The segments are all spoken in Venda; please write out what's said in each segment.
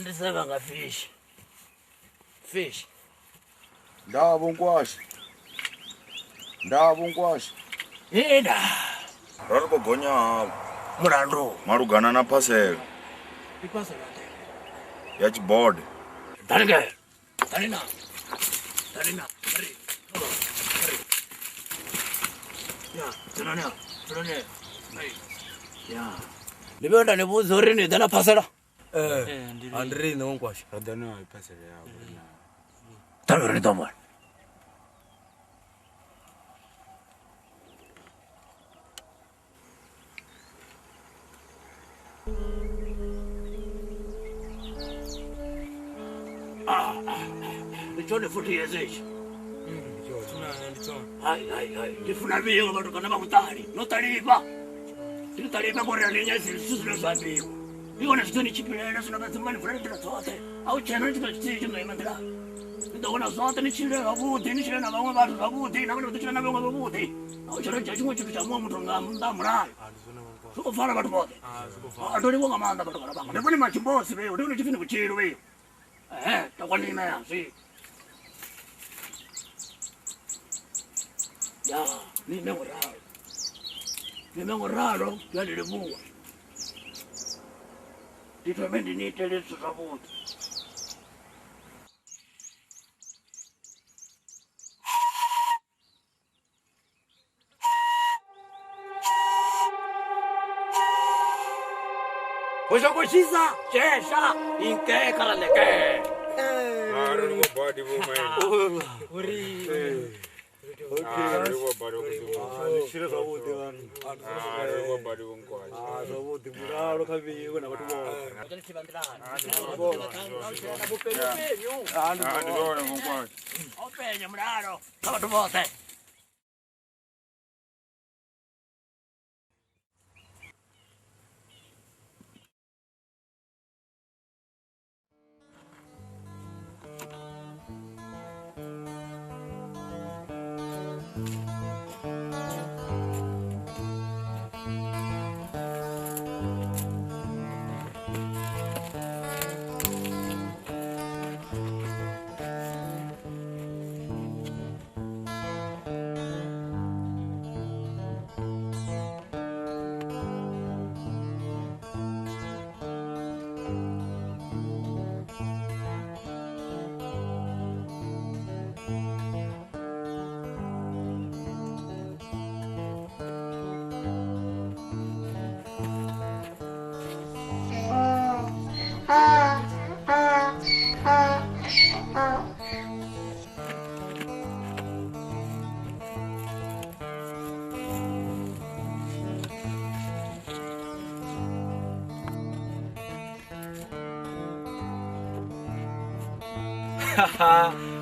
Ndiseva fish. Fish. Ndavo nkwasha. Ndavo nkwasha. Ida. Rari kugonya havo. Mulandu. Malugana na phasela. Iphasela ya tshibode. Dalinge. Dalina. Dalina. Dari. Dari. Ya, tsenana. Tsenana. Hey. Ya. Libenda nibuza uri ni dana phasela. Andrei na nkwasha. Radana iphasela yabo na. Daluri domon. Ndichone futhi yezichi. Hai hai hai. Ndifuna biyo abantu kana bakutali. Notalipa. Nditalipa gore linya zilizwe zambiwa. Iwona zitoni chipilele sina bazimani vula ndila zote. Au chena ndilo chitsiji ngayimandila. Ndona zote nichile ngabuthi nichile na bamwe bantu ngabuthi na bantu nichile na bamwe ngabuthi. Au chena chimwe chithu cha mwe muthu ngamulayo. Sukufana bantu bote. Andoli wonga manda bantu kana banga. Ndifuna machimbosi beyo, ndifuna chifini kuchilo beyo. Takwanima ya si. Ya, ni mengoralo. Ni mengoralo, yalilibuwa. Ndithome ndinitele zwavhuḓi. Oshokushisa shesha inkekaraleke.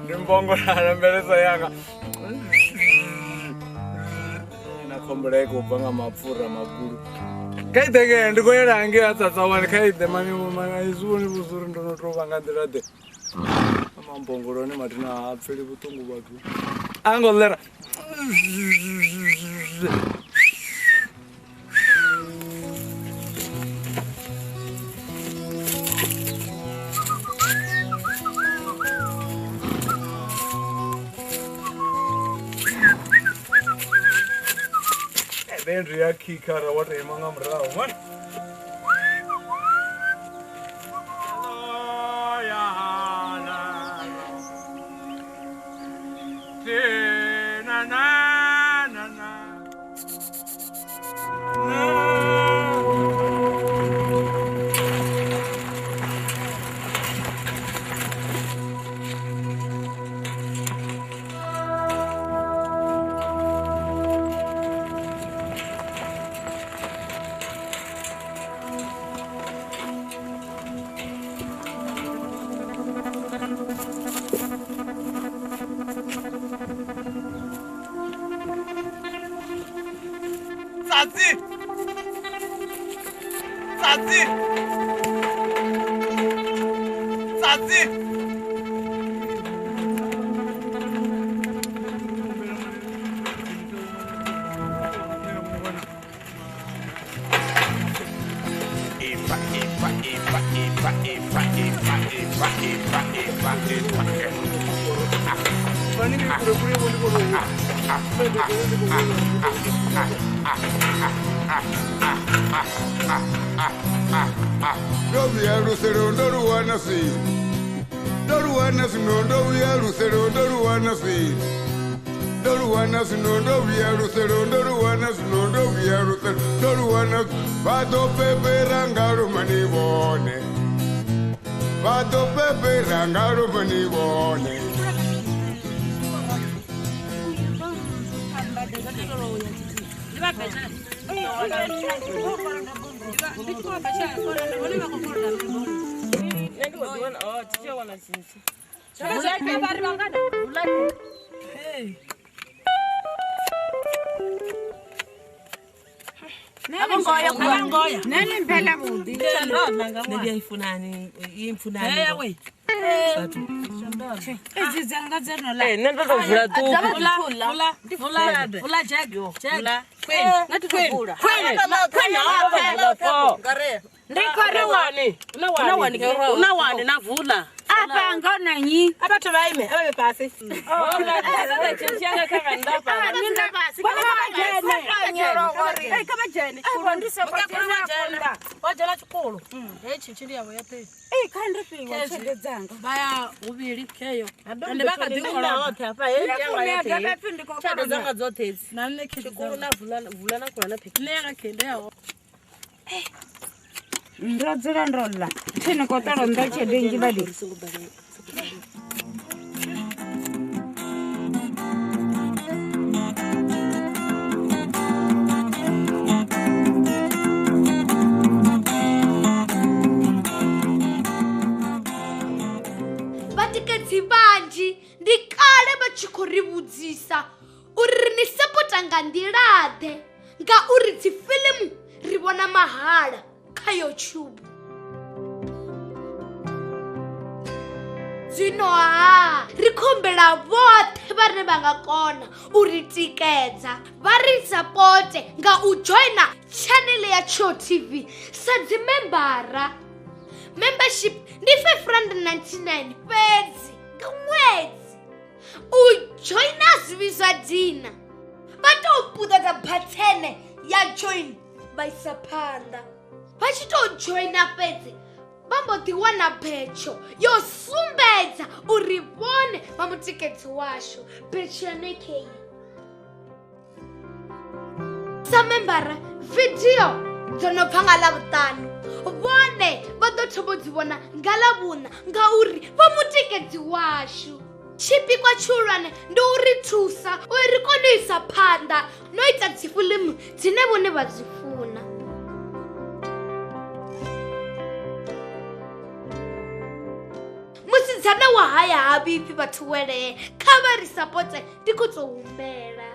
Ndimbongolana mbeleso yanga na khombola i khou bva nga mapfura magulu kha iḓe ke ndi khou yela hangei ha tsatsawane kha iḓe mani izwi vhoni vhudza uri ndo no tou vha nga nḓila ḓe mambongolo one mathina ha pfeli vhuṱungu vhathu a ngo ḽera. Then ya kikara wa tou ima nga murahu man. Ndo dzula ndo ḽa thini khou ṱola nḓa tshelede nnzhi vhadi. Vhatikedzi vhanzhi ndi kale vha tshi khou ri vhudzisa uri ri ni sapota nga nḓila-ḓe ngauri dzi fiḽimu ri vhona mahala kha YouTube. Zwino ha ri khombela vhoṱhe vhane vha nga kona u ri tikedza vha ri sapote nga u joina channel ya Tshiwo TV sa dzi membara. Membership ndi 599 fhedzi nga ṅwedzi. U joina zwi zwa dina vha tou puṱedza bathene ya join vha isa phanḓa. Vha tshi tou joina fhedzi vha mbo ḓi wana betsho yo sumbedza uri vhone vha mutikedzi washu. Betsho yone kei sa membara video dzo no bva nga Ḽavhuṱanu vhone vha ḓo thoma u dzi vhona nga Ḽavhuṋa ngauri vha mutikedzi washu. Tshipikwa tshihulwane ndi u ri thusa uri ri kone u isa phanḓa no ita dzi fiḽimu dzine vhone vha dzi funa. Musidzana wa haya ha vhifhi vhathu welee, kha vha ri sapote ndi khou tou humbela.